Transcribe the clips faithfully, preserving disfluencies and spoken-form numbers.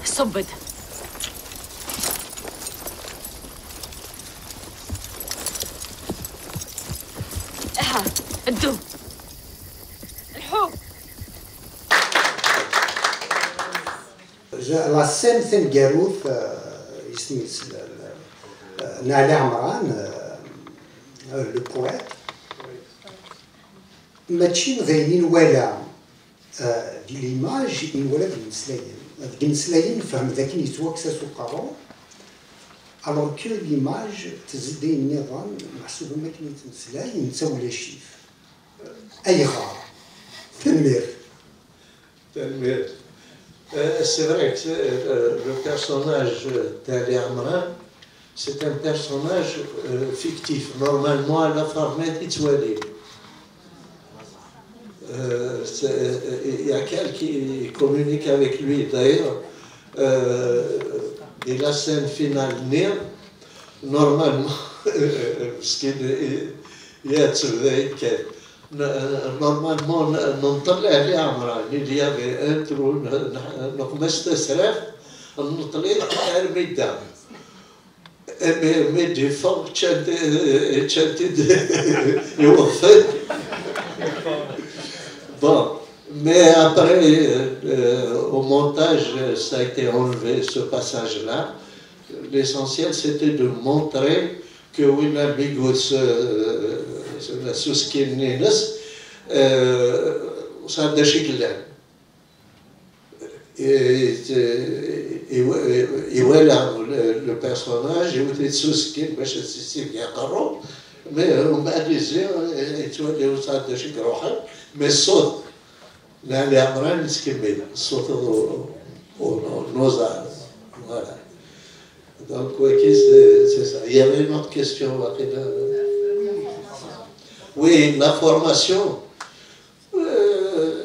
صبد. اها، الدو. الحوم. La scène taneggarut, euh, isem-is, euh, n Ɛli Ɛemran, euh, le poète, mačči d ayen i nwala, euh, di l'image i nwala deg imeslayen. Deg imeslayen nefhem d akken yettwakkes-as uqerru, alors que l'image tezzi-d ayen nniḍen, meḥsub am akken yettmeslay, netta ulac-it. Ayɣer? Tanemmirt. Tanemmirt. Euh, c'est vrai que euh, le personnage d'Ali Amran, c'est un personnage euh, fictif. Normalement, à la Farnet, il euh, il y a quelqu'un qui communique avec lui. D'ailleurs, euh, et la scène finale, normalement, parce qu'il y a Normalement, ننطلع على عمران اللي يافي انترو نقمس تسرف نطلع ارميدا مي دي فوق تشانتي تشانتي يوفد. Bon, mais après, euh, au montage, ça a été enlevé, ce passage-là. L'essentiel, c'était de montrer que win armi yewwet s uskkin-nni-ines, sɛan d acu i yellan. Iwala le personnage, iwet-it s uskkin bac ad s-issibeg aqerru, mais umbeɛd izi yettwali ur sɛan d acu i iruḥen, mais ṣṣut Lali Ɛemran yettkemmil, ṣṣut n uẓar. Voilà. Donc, waki, c'est ça. Il y avait une autre question, waqila. Oui, la formation. Euh,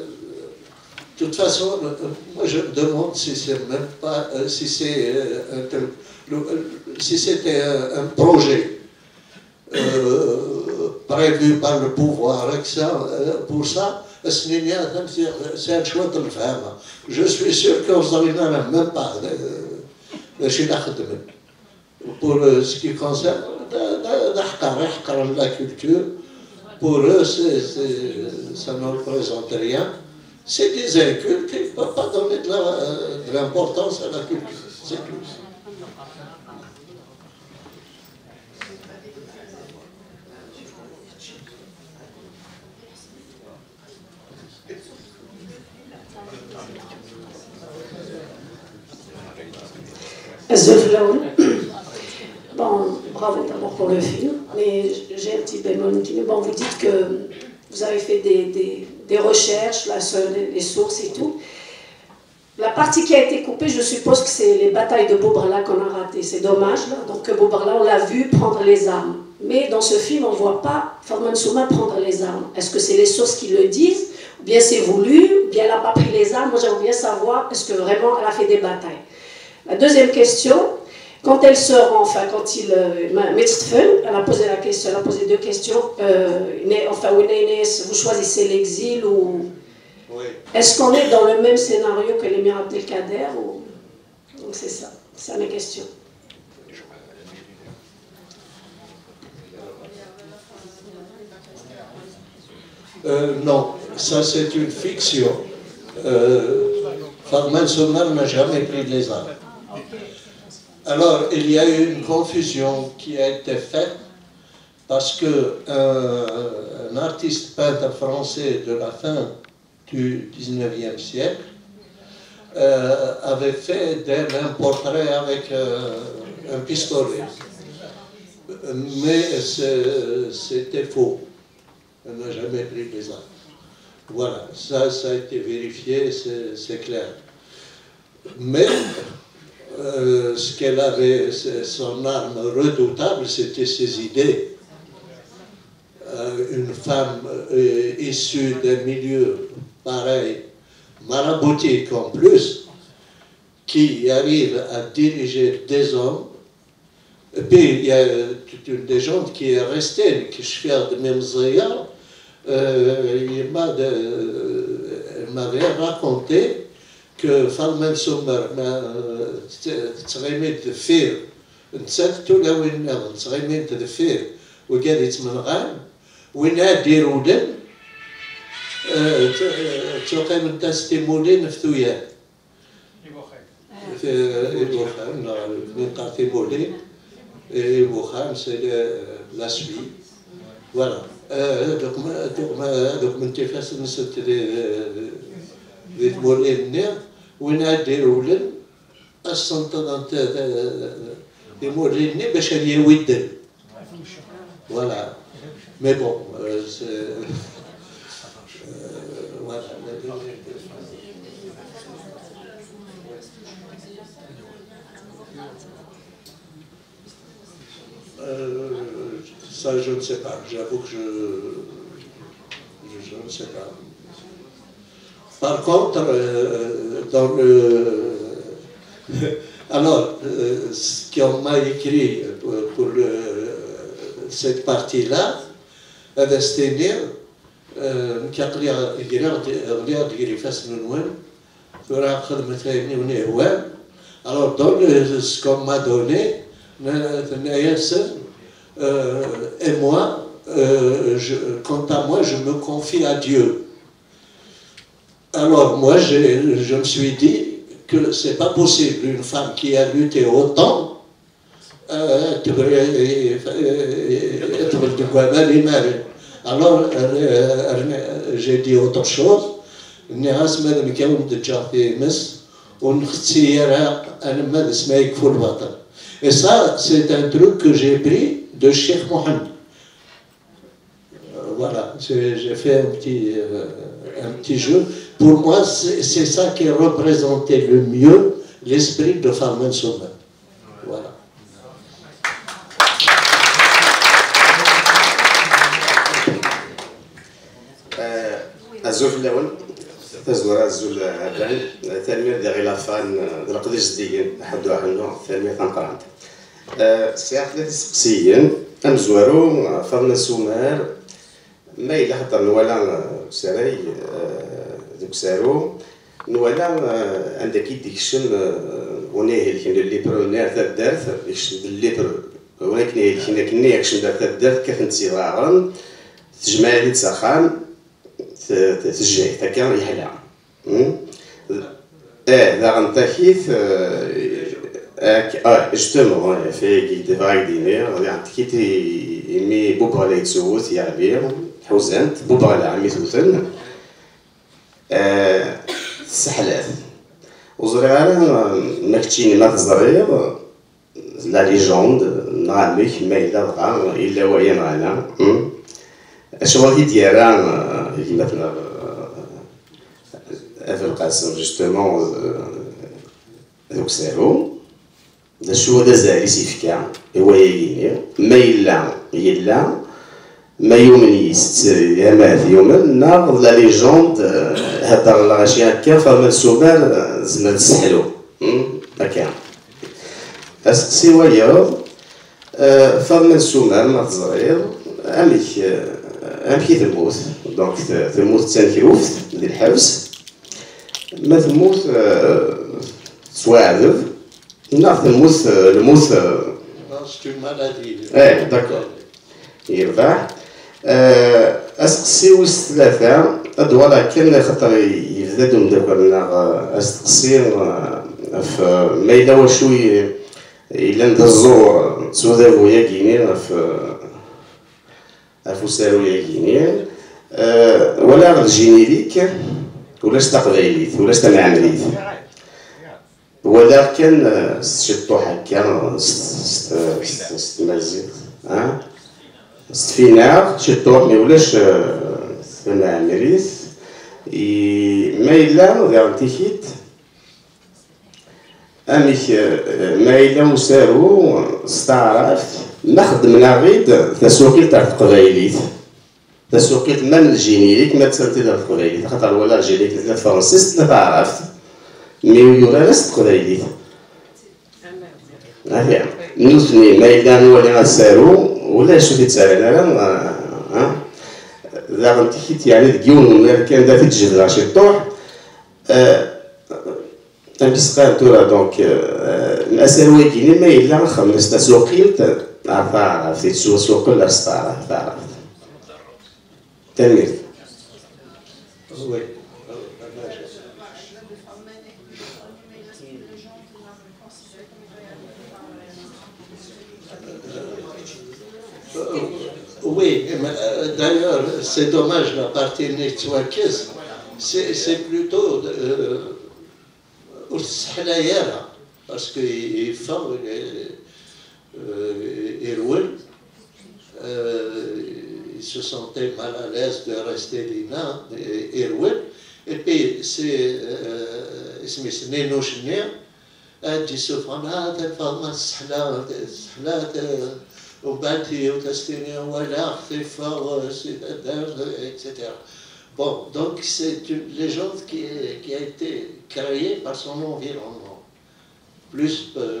de toute façon, euh, moi je me demande si c'est même pas, euh, si c'est euh, un tel, le, euh, si c'était un, un projet euh, prévu par le pouvoir, et cetera, euh, pour ça, c'est un choix de le faire. Je suis sûr qu'on ne même pas euh, pour euh, ce qui concerne la culture. Pour eux, c'est, c'est, ça ne représente rien. C'est des incultes, il ne faut pas donner de la- euh, de l'importance à la culture. C'est tout. Azul fell-awen. Bon, bravo d'abord pour le film, mais j'ai un petit bémol. Bon, vous dites que vous avez fait des, des, des recherches là, sur les, les sources et tout. La partie qui a été coupée, je suppose que c'est les batailles de Boubrala qu'on a ratées. C'est dommage, là. Donc, que Boubrala, on l'a vu prendre les armes. Mais dans ce film, on ne voit pas Farman Souma prendre les armes. Est-ce que c'est les sources qui le disent, ou bien c'est voulu, ou bien elle n'a pas pris les armes? Moi, j'aimerais bien savoir, est-ce que vraiment elle a fait des batailles? La deuxième question, quand elle se rend, enfin, quand il, euh, ma- Maître Stephen, elle a posé la question, elle a posé deux questions. Euh, mais, enfin, Ounaïnès, vous choisissez l'exil ou Est-ce qu'on est dans le même scénario que l'émir Abdelkader ou... Donc c'est ça, c'est ma question. Euh, non, ça c'est une fiction. Euh, Fahd Mansomer n'a jamais pris les armes. Alors, il y a eu une confusion qui a été faite parce que un, un artiste peintre français de la fin du dix-neuvième siècle euh, avait fait d'elle un portrait avec euh, un pistolet. Mais c'était faux. Elle n'a jamais pris les armes. Voilà, ça, ça a été vérifié, c'est clair. Mais euh, ce qu'elle avait, son arme redoutable, c'était ses idées. Euh, une femme euh, issue d'un milieu pareil, maraboutique en plus, qui arrive à diriger des hommes. Et puis, il y a toute une légende qui est restée, qui je suis de même euh, il m'a de, elle m'avait raconté que Fahd Mansomer tettɣimi-d deffir, nettat d tulawin nniḍen ttɣimint deffir wigad yettmenɣan, win ad d-irewlen ttuqiment-as timulin ɣef tuyat. Ibuxxan, neɣ mi neqqar timulin, ibuxxan, c'est la suite. Voilà. Ad uqment ifassen-nsent di tmulin-nni, win ad d-irewlen, ad ssenṭḍent timulin-nni bac ad yawi ddel. Voilà. Mais bon, euh, c'est. Euh, voilà. Euh, ça, je ne sais pas. J'avoue que je, je, je ne sais pas. Par contre, euh, dans le. Alors, euh, ce qu'on m'a écrit pour, pour le, cette partie-là, ad as-tiniɣ, euh, nekk aql-i ɣliɣ-d ɣliɣ-d gar ifassen-nwen, tura xedmet ayen i wen-ihwan. Alors, dans le, ce qu'on m'a donné, tenna-yasen, euh, et moi, euh, je, quant à moi, je me confie à Dieu. Alors, moi, je, je me suis dit que c'est pas possible, une femme qui a lutté autant, euh, alors, euh, j'ai dit autre chose, nniɣ-as madam kan ur d-ǧǧeɣ times ur nxetti ara alamma d asmi ay yekfu lbaṭel. Et ça, c'est un truc que j'ai pris de Cheikh Mohamed. Voilà, j'ai fait un petit, euh, un petit jeu. Pour moi, c'est ça qui représentait le mieux l'esprit de Farman Somer. Voilà. Azul fell-awen, tazwara azul Ɛebban, tanemmirt diɣ i la fan d leqdic zeddigen, ḥedd ur ḥennu, tanemmirt tameqqrant. Sɛiɣ tlata iseqsiyen. Amezwaru, Faḍma Sumer, ma yella xaṭer nwala deg usaray, deg usaru, nwala anda akka i d-ikcem unay ihelken, le libre-nni ar taddart, ikcem-d le libre, wakken ihelken akkenni ikcem-d ar taddart, kkaten-d s yedɣaɣen, tejmeɛ-it-id s axxam, tejjayt akka yeḥla. Eh, daɣen takit, eh, ak-, ah, justement, eh, ɣef wayagi i d-bɣiɣ ad d-iniɣ, daɣen takit i, imi Bubeɣla yettwet, yeɣli, ḥuzan-t, Bubeɣla imi t-wten, eh, tesseḥla-t. Ur ẓriɣ ara, eh, ma keččini ma teẓriḍ, la légende, neɣ amek, ma yella dɣa, yella waya neɣ ala. Hmm? Acu i d-yerra, eh, gma-tneɣ, eh, At Lqasem, justement, eh, deg usaru? D acu d azal i s-yefka i wayagi-nni? Ma yella, yella, ma yumen yis-s, amat yumen, neɣ d la légende, eh, hedder lɣaci akka, Faḍma n Sumer, eh, tezmer tesseḥlu. Hmm? Akka. Aseqsi wayeḍ, eh, Faḍma n Sumer, ma teẓriḍ, amek, eh, Amek i temmut? Donc, t- temmut d tanekruft di lḥebs, ma temmut, euh, tettwaɛdeb, neɣ temmut, euh, lmut, euh, Non, c'est une maladie. Eh, d'accord. Yerbeḥ. Euh, aseqsi wis tlata, ad d-uɣaleɣ kan, axaṭer yebda-d umeddakel-nneɣ, euh, asteqsi, euh, ɣef, euh, ma yella wacu i- yellan d aẓẓur, euh, s udabu-yagi-ni ɣef, euh, ɣef usaru-yagi-ni. Euh, walaɣ le générique, ulac taqbaylit, ulac tamɛemrit. Walaɣ kan, euh, s ciṭṭuḥ akka, s, s, s, s tmaziɣt, hein? S tfinaɣ, ciṭṭuḥ, mi ulac, euh, tamɛemrit. I, ma yella daɣen tikit, amek, euh, ma yella usaru s taɛrabt, ma xedmen-aɣ-id tasuqilt ɣer teqbaylit? Tasuqilt, ma n le générique, ma d-ttantid ɣer teqbaylit, axaṭer wala le générique tella tefransist, tella taɛrabt, mi ur yurar ara s teqbaylit. Aha, nutni, ma yella nwali asaru, ulac ur t-id-ttarran ara, ah, ah. Daɣen tikit, yeɛni deg yiwen n unwir kan, da t-id-jedreɣ ciṭṭuḥ. Ah, Amek s-qqaren tura, donc, euh, asaru-agi-nni ma yella xedmen-as tasuqilt ɣer taɛrabt, yettwasuqel ɣer s taɛrabt, taɛrabt. Tanemmirt. Oui. Euh, oui, mais, euh, d'ailleurs, c'est dommage, la partie-nni tettwakkes. C'est, c'est plutôt, euh, ur tesseḥlay ara, parce que yeffeɣ, euh, irwel, euh, il se sentait mal à l'aise de rester dinna, irwel, et puis c'est, euh, isem-is, Ninuc-nni, ad d-yessufɣen, ah, Faḍma tesseḥla, tesseḥla, euh, umbeɛd yiwet ad s-tini, walaɣ-t iffeɣ, euh, si taddart, euh, et cetera. Bon, donc c'est une légende qui, est- qui a été créée par son environnement. Plus, euh,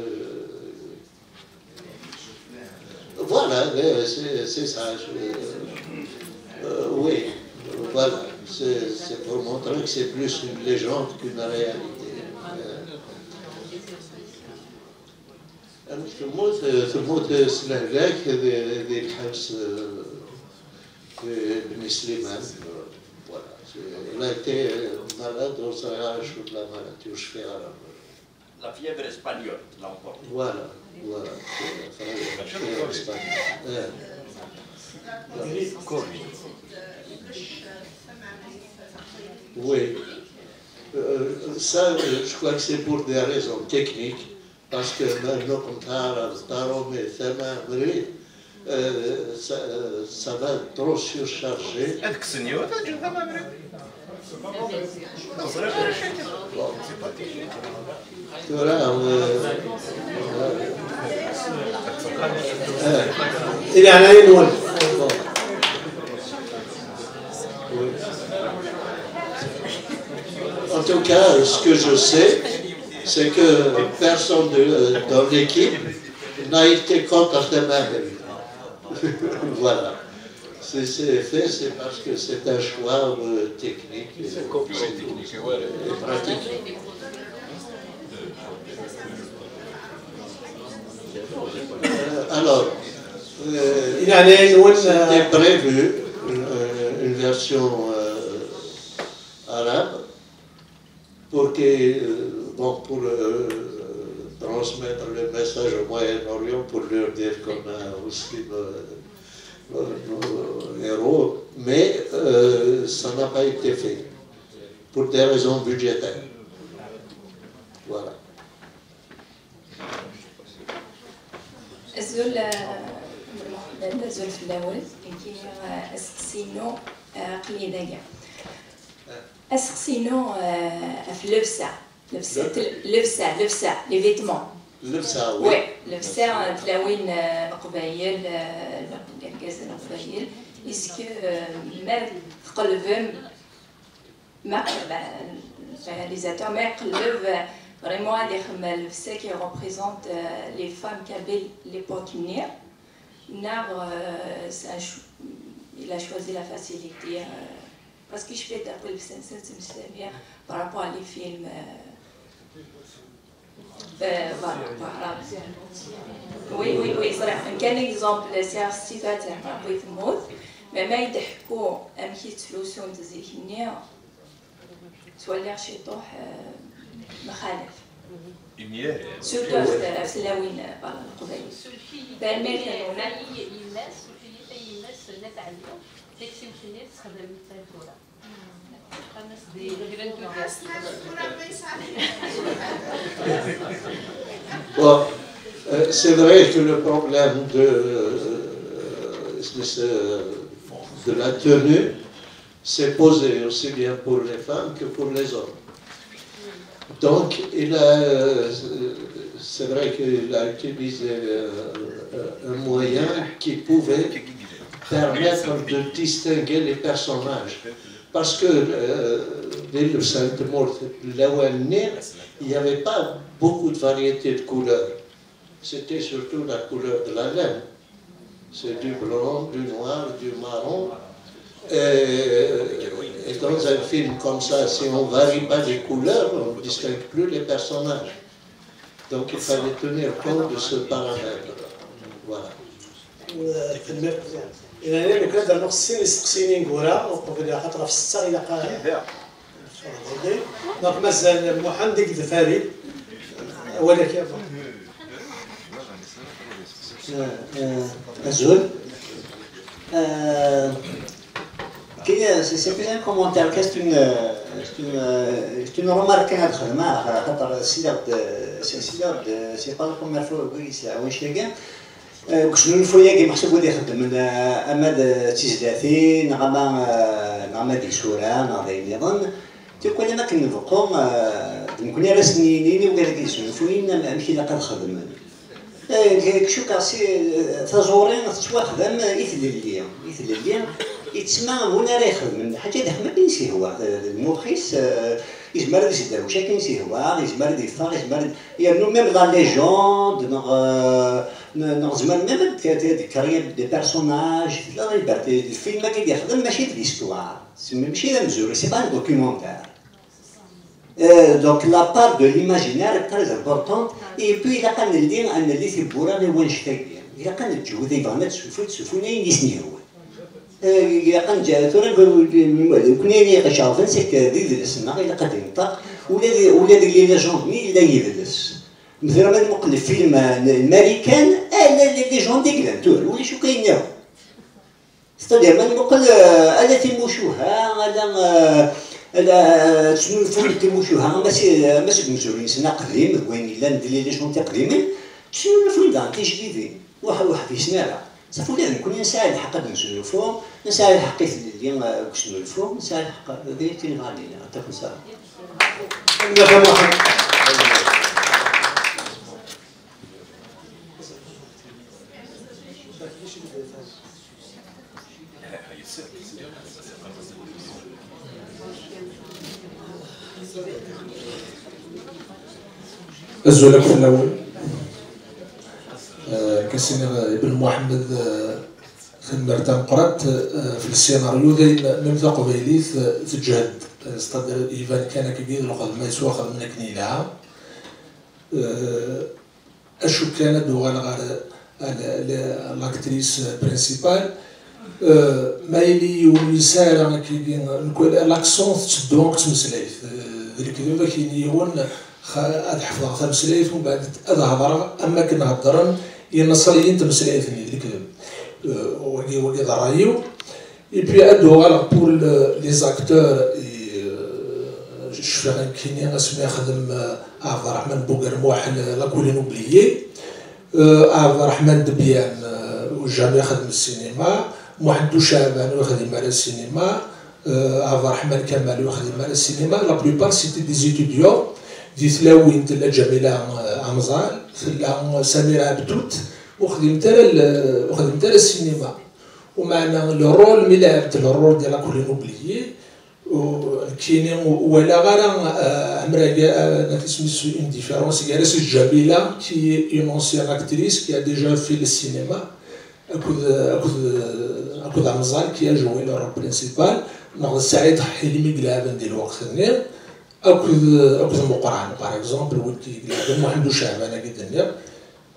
voilà, euh, c'est c'est ça. Je- euh, oui, voilà. C'est c'est pour montrer que c'est plus une légende qu'une réalité. Euh, Amek temmut, temmut s lehlak di, di lḥebs, eh, di Bni Sliman. Voilà. Elle a été, eh, malade, ur ẓriɣ ara acu d la maladie, ur cfiɣ ara. La fièvre espagnole l'a emporté. Voilà, voilà. Fièvre espagnole. Eh. Oui. Euh, ça, euh, je crois que c'est pour des raisons techniques. Parce que ma nnuqem taɛrabt, taṛumit, tamɛemrit, euh, ça, euh, ça va être trop surchargé. Ad kksen yiwet, ad ǧǧen tamɛemrit. Ur ẓriɣ ara acu akka. Tura, euh, euh, i leɛnaya-nwen. Bon. Oui. En tout cas, ce que je sais, c'est que personne de- dans l'équipe n'a été contre Tamam. Voilà. C'est c'est fait, c'est parce que c'est un choix euh, technique et, et pratique. Euh, alors, euh, C'était prévu une, une version euh, arabe pour que, euh, bon, pour euh, transmettre le message au Moyen-Orient, pour leur dire qu'on a aussi nos, nos- nos héros, mais euh, ça n'a pas été fait pour des raisons budgétaires. Voilà. Azul, eh, Muḥemmed, azul fell-awen. Nekki, eh, aseqsi-inu, eh, aql-iyi dagi. Aseqsi-inu, eh, ɣef llebsa. Llebsa, Le- tel- llebsa, llebsa, les vêtements. Llebsa, oui. Oui, llebsa, eh, tlawin, eh, n Leqbayel, eh, irgazen n Leqbayel. Est-ce que, eh, ma tqelbem Ma, ben, le réalisateur, ma iqelleb, euh, vraiment ad ixdem llebsa qui représente, euh, les femmes kabyles l'époque-nni, neɣ, euh, c'est un chou- Il a choisi la facilité, euh, parce que je fais d'après le sens, c'est par rapport à les films. Euh, euh, voilà, voilà. Oui, oui, oui, c'est vrai. كان exemple, c'est un petit peu, c'est un peu, mais ما يضحكوا, أم كي تلوسون تزيكني. Ttwaliɣ ciṭuḥ, eh, mxalaf. Surtout ɣef, ɣef tlawin, eh, leqbayel. Tanemmirt-nwen. Yemma-s, sulfiyit ay yemma-s, Nna Ɛli, taktiwt-nni tessexdam nettat tura. Bon, euh, c'est vrai que le problème de, euh, de ce- de la tenue s'est posé aussi bien pour les femmes que pour les hommes. Donc, il a, euh, c'est vrai qu'il a utilisé, euh, un moyen qui pouvait permettre de distinguer les personnages. Parce que, euh, l'île de Sainte-Maud, là où elle naît, il n'y avait pas beaucoup de variétés de couleurs. C'était surtout la couleur de la laine. C'est du blanc, du noir, du marron. Et, et dans un film comme ça, si on ne varie pas les couleurs, on ne distingue plus les personnages. Donc il fallait tenir compte de ce paramètre. Voilà. Tanemmirt. Ihi, lukan ad rnuɣ sin isteqsiyen ineggura, uqbel, axaṭer ɣef ssetta ilaq a- Donc, mazal Muḥend akked Farid. Awal-ak, ya Muḥend. Euh, euh, azul. Euh, qui, euh, c'est c'est plus un commentaire que c'est une, euh, c'est une, euh, c'est une remarque ad xedmeɣ, xaṭer sliɣ-d, c'est sliɣ-d, c'est pas la première fois que je suis à Wishkaga. Deg usnulfu-agi, meḥsub wid ixeddmen, eh, ama d tizlatin, neɣ ama, eh, neɣ ama d isura, neɣ d ayen nniḍen, tikwal am akken nbeqqu, eh, d nekkni ara sen-yinin i wid i yesnulfuyen am- amek ilaq ad xedmen. Eh, cukkeɣ si, eh, taẓuri tettwaxdam i tlelli, i tlelli, yettma win ara ixedmen lḥaǧa d ḥma kan i s-yehwa, eh, d lmux-is, eh, yezmer ad isderwec akken i s-yehwa, yezmer ad yeffeɣ, yezmer ad, yernu même la légende, neɣ, eh, Ne- neɣ zemren même ad d- ad d-créer des personnages, tella liberté. Lfilm-agi d-yexdem mačči d l'histoire, c'est- mačči d amezruy, c'est pas un documentaire. Euh, donc la part de l'imaginaire est très importante, et puis ilaq ad nelli, ad nelli tiwwura i wannect-agi. Ilaq ad neǧǧ wid yebɣan ad sufun, sufun ayen i sen-yehwan. Euh, ilaq ad neǧǧ, tura, nekkni ayen i ɣ-iceɣben, c'est que d idles-nneɣ ilaq ad d-ineṭṭeq, ula d, ula d les légendes-nni yella yidles. Mezra ma nmuqel lfilm n Marikan, ala les légendes i yellan tura, ulac akk ayen nniḍen. C'est-à-dire ma nmuqel, euh, ala timucuha, ala, euh, ala, euh, ttnulfun timucuha, ama si- ama seg umezruy-nsen aqdim, deg wayen yellan d les légendes tiqdimin, ttnulfun daɣen tijdidin. Ur ḥ- ur ḥbisen ara. Ṣafi ula d nekkni nesɛa lḥeqq ad nesnulfu, nesɛa lḥeqq i tlelli, eh, deg usnulfu, nesɛa lḥeqq, d ayen kan i ɣ-nini, ad takun sara. Azul akk fell-awen. Eh, akken s-iniɣ, eh, Ibn Muḥemmed, eh, tanemmirt tameqqrant, eh, f le scénario, d ayen, même taqbaylit, eh, teǧhed. Eh, c'est-à-dire, iban kan akkagi d lxedma yettwaxedmen akken yelha. Eh, acu kan, ad d-uɣaleɣ ɣer, eh, l- l- l'actrice principale. Eh, ma yili yiwen ur yesɛi ara akkagi, mkul, l'accent tetteddu akked tmeslayt. Eh, d lekdeb ad k-yini yiwen, xa- ad ḥefḍeɣ tameslayt, umbeɛd ad hedṛeɣ am wakken heddren Ineṣriyen n tmeslayt-nni, d lekdeb. Euh, wagi, wagi d ṛṛay-iw. Et puis, ad d-uɣaleɣ pour le- les acteurs, et, euh, cfiɣ nekkini asmi yexdem, euh, Ɛebderreḥman Bugermuḥ, La Colline oubliée. Euh, Ɛebderreḥman Debyan, euh, ur jamais yexdem ssinima. Muḥend Uceɛban ur yexdim ara ssinima. Euh, Ɛebderreḥman Kamal ur yexdim ara ssinima. La plupart, c'était des étudiants. Di tlawin tella Ǧamila, euh, Amẓal, tella Samira Abdout, ur xdiment ara l- ur xdiment ara ssinima. Umeɛna le rôle, mi lɛebent le rôle de La Colline oubliée, u- nekkini ur walaɣ ara, euh, amraga, euh, naf isem-is, une différence gar-as d Ǧamila, qui est une ancienne actrice qui a déjà fait le cinéma. Akked, akked, akked Amẓal qui a joué le rôle principal, neɣ d Saɛid Ḥilmi i ilɛaben di lweqt-nni, akked, akked Meqqran, par exemple, wid i ilɛaben Muḥend Uceɛban-agi d-nniɣ.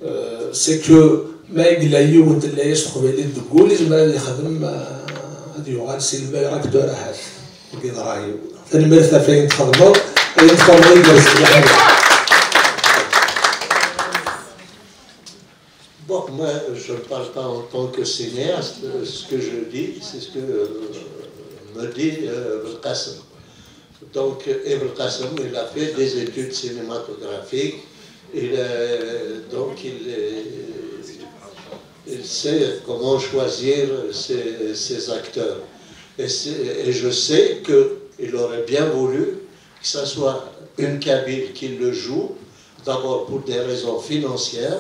Euh, c'est que ma yella yiwen tella-yas teqbaylit deg wul, yezmer ad yexdem, euh, ad yuɣal si le meilleur acteur ahat deg iḍra-iw. Tanemmirt ɣef ayen txedmeḍ, ayen txedmeḍ igerrez mliḥ. Bon, moi, je ne parle pas en tant que cinéaste. Ce que je dis, c'est ce que, euh, me dit, euh, Belkacem. Donc, Ibn Qasim, il a fait des études cinématographiques. Il, euh, donc, il, euh, il sait comment choisir ses, ses acteurs. Et, c'est- et je sais qu'il aurait bien voulu que ce soit une Kabyle qui le joue, d'abord pour des raisons financières,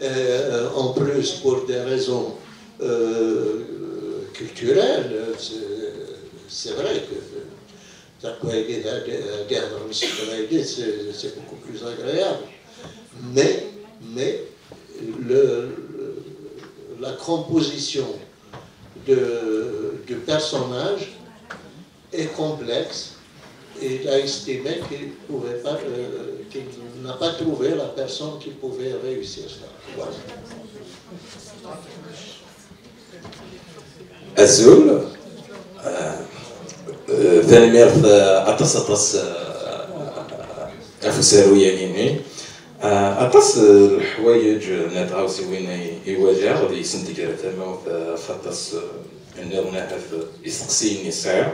euh, en plus pour des raisons, euh, culturelles. C'est c'est vrai que taqbaylit, ad, ad ihḍer s teqbaylit, c'est c'est beaucoup plus agréable. Mais, mais le, le- la composition de, du personnage est complexe. Et il a estimé qu'il pouvait pas, euh, qu'il n'a pas trouvé la personne qui pouvait réussir ça. Voilà. Azul. Euh, euh, tanemmirt, euh, aṭas aṭas, euh, ɣef usaru-yagi-nni. Euh, aṭas, euh, leḥwayeǧ neɣ tɣawsiwin i i walaɣ deg-sent, gra tamawt, euh, ɣef aṭas, euh, nniḍen ahat, euh, isteqsiyen i sɛiɣ.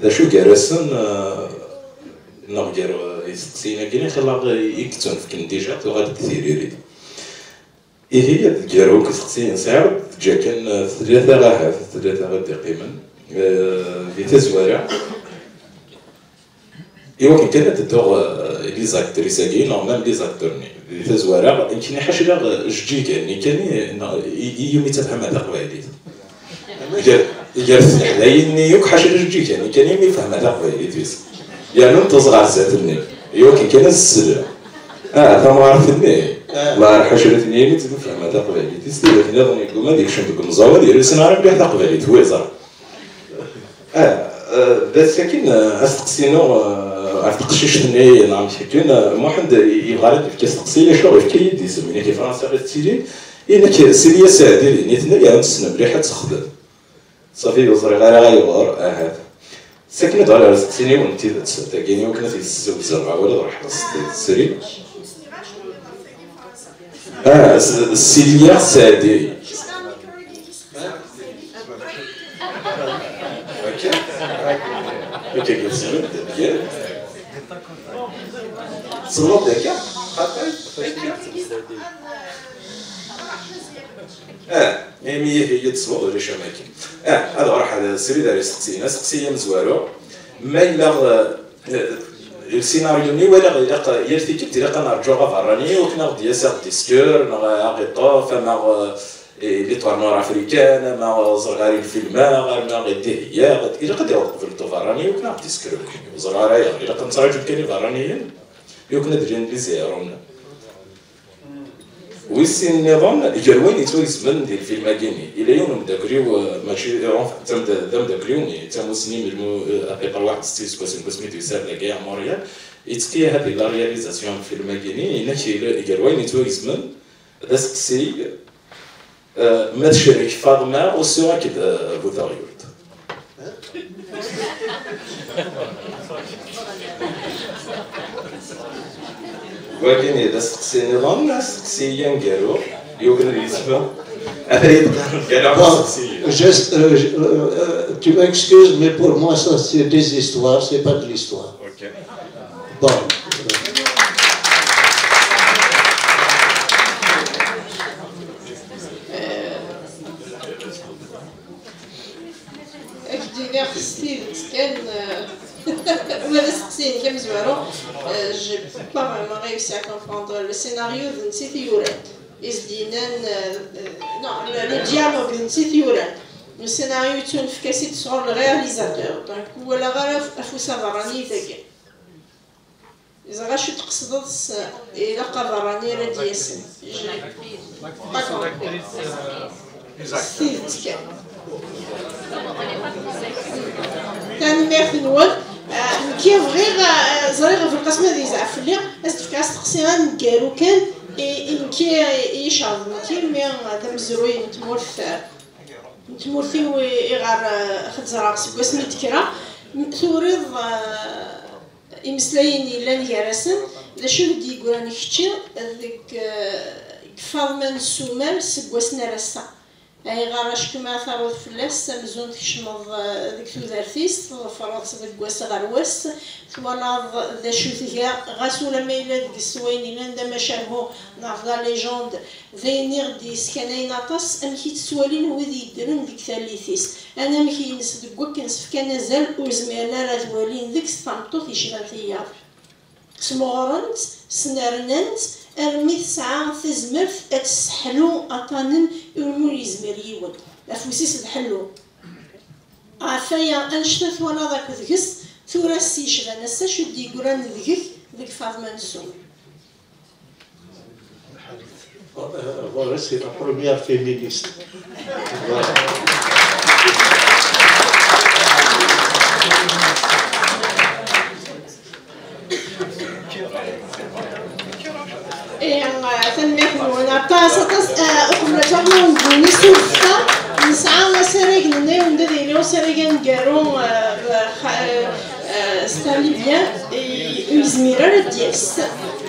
D acu gar-asen, euh, neɣ gar, euh, isteqsiyen-agi, xilla i yettunefken dija, tuɣal-d tiririt. Ihi, ad d-gareɣ akk isteqsiyen sɛiɣ-d, teǧǧa kan, eh, tlata ahat, tlata ara d-iqqimen. Eh, di tazwara, i wakken kan ad d-dduɣ, eh, i les actrices-agi, neɣ même les acteurs-nni. Di tazwara, nekkni ḥaca daɣ, eh, jeǧǧiga-nni kan i, neɣ i, i yumi ttafhama taqbaylit. Gar, gar tleḥdayin-nni yakk, ḥaca d ajeǧǧiga-nni kan i yumi fehma taqbaylit-is. Yernu nṭeẓ ɣer zdat-nni, i wakken kan ad s-sleɣ. Ah, tamɣart-nni. Llah yerḥa crat-nni imi tt-id-fehma taqbaylit-is, tidak nniḍen yegguma ad ikcem deg umẓawan, yerra ur yessin ara mliḥ taqbaylit, wi yeẓran. Ah, eh, d ass-akin, eh, asteqsi-inu, eh, ɣef teqcict-nni, neɣ amek akken, eh, Muḥend yebɣa ad d-yefk asteqsi, acu yefka-yi-d isem, nekk i Fransa i tettili, i nekk Silya Saɛdi, nitni, yeɛni tessen mliḥ ad texdem. Ṣafi, ur ẓriɣ ara ayɣer, ahat. Sakin ad ɣaleɣ asteqsi-inu n tidet, tagini akken ad t-yessewzel ɣer wala d ṛeḥma s tidet srid. Ah, s- Silya Saɛdi. Akka? Akka, akka, akka. Tsellmeḍ-d akka? Xaṭi? Akka? Ah, imi ihi i d-tesweḍ ulac am akken. Ah, ad ɣreɣ ḥed srid ar isteqsiyen. Asteqsi amezwaru, ma yella, eh, lsinaryu-nni walaɣ ilaq yal tikkelt ilaq ad nerǧu aberrani akken ad ɣ-d-yas ad ɣ-d-isker neɣ ad ɣ-iṭṭef ama ɣ-, eh, les tours nord-africains ama ẓerɣari lfilm-a arma ɣ-d-iheyya, ilaq ad d-yaweḍ qbel uberrani akken ad ɣ-d-isker. Ur ẓriɣ ara ayɣer ilaq ad nettraǧu kan iberraniyen akken ad d-lin les héros-nneɣ. Wis sin nniḍen, gar wayen yettwagezmen di lfilm-agi-nni, yella yiwen umeddakel-iw, eh, mačči, eh, enfin, d tamda- d ameddakel-iw, mais d tamussni melmu, eh, à peu près waḥed setti iseggasen deg wasmi d-yusa ar dagi ar Montréal, yettki ahat di la réalisation n lfilm-agi-nni, yenna-k yella gar wayen yettwagezmen, d aseqsi, eh, ma tcerrek Faḍma, usiɣ-ak-d, eh, bu teɣyult. Wagi d asteqsi niḍen, asteqsi aneggaru, yugen ad yesfa. Ad iyi-d-qqaren kan asteqsi. Juste, euh, je- euh, euh, tu m'excuses, mais pour moi, ça, c'est des histoires, c'est pas de l'histoire. Ok. Bon. Ad k-d-iniɣ s tidet kan, euh, ma d asteqsi-inek amezwaru, euh, j'ai pas vraiment réussi à comprendre le scénario, d netta i t-yuran. I s-d-yennan, euh, euh, non, le, le dialogue, d netta i t-yuran. Le scénario yettunefk-as-id sɣur le réalisateur. Donc, ur walaɣ ara af- afus aberrani dagi. Ẓriɣ acu tqesdeḍ s ilaq aberrani ara d-yasen. J'ai pas compris. S tidet kan. Tanemmirt-nwen. Ah, nekki bɣiɣ, ah, ẓriɣ Belqasem ad yezɛef fell-i, ad s-d-fkeɣ asteqsi aneggaru kan i, i nekki, i, i icerḍen nekki, mi d amezruy n tmurt, ah, n tmurt-iw i, iɣer, ah, xezzreɣ seg wasmi d-kkreɣ. M-, turiḍ, ah, imeslayen yellan gar-asen, d acu i d-yeggran kečči deg, eh, deg Faḍma n Sumer seg wass-nni ar ass-a? Ayɣer acku ma taruḍ fell-as amzun tkecmeḍ, eh, deg tudert-is, tḍefreḍ-tt deg wass ɣer wass, twalaḍ d acu tga, ɣas ulamma yella deg-s wayen yellan d amacahu neɣ d la légende, d ayen i ɣ-d-yeskanayen aṭas amek i tt-ttwalin wid yeddren deg tallit-is, anamek-ines deg wakken s-fkan azal ur zmiren ara ad walin deg-s tameṭṭut yecban tiyaḍ. Smeɣren-tt, snernan-tt, armi tesɛa tazmert ad tesseḥlu aṭṭanen iwumi ur yezmir yiwen. Afus-is d ḥellu. Ɣef waya, annect-a twalaḍ akk deg-s, tura s yecban ass-a, acu d-yeggran deg-k deg Faḍma n Sumer? Voilà, c'est la première féministe. Voilà. Ihi, eh, tanemmirt-nwen aṭas, aṭas, eh, uqbel ad truḥem ad wen-d-nini s ufta, nesɛa asarag-nni, anda ad yili usarag aneggaru, eh, eh, eh, Star Libya, i, ur yezmir ara ad d-yas.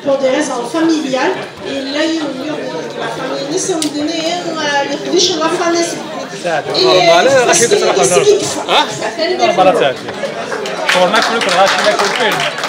Pour des raisons familiales, yella yiwen n yiwen deg la famille-nnes, i wen-d-nini, eh, leqdic n la famille. Saɛd, normal, eh, rax i yesbeggex. Ha? Normal, ad tɛeddi. Ɣur-neɣ kulkul, ɣas yella kulkul.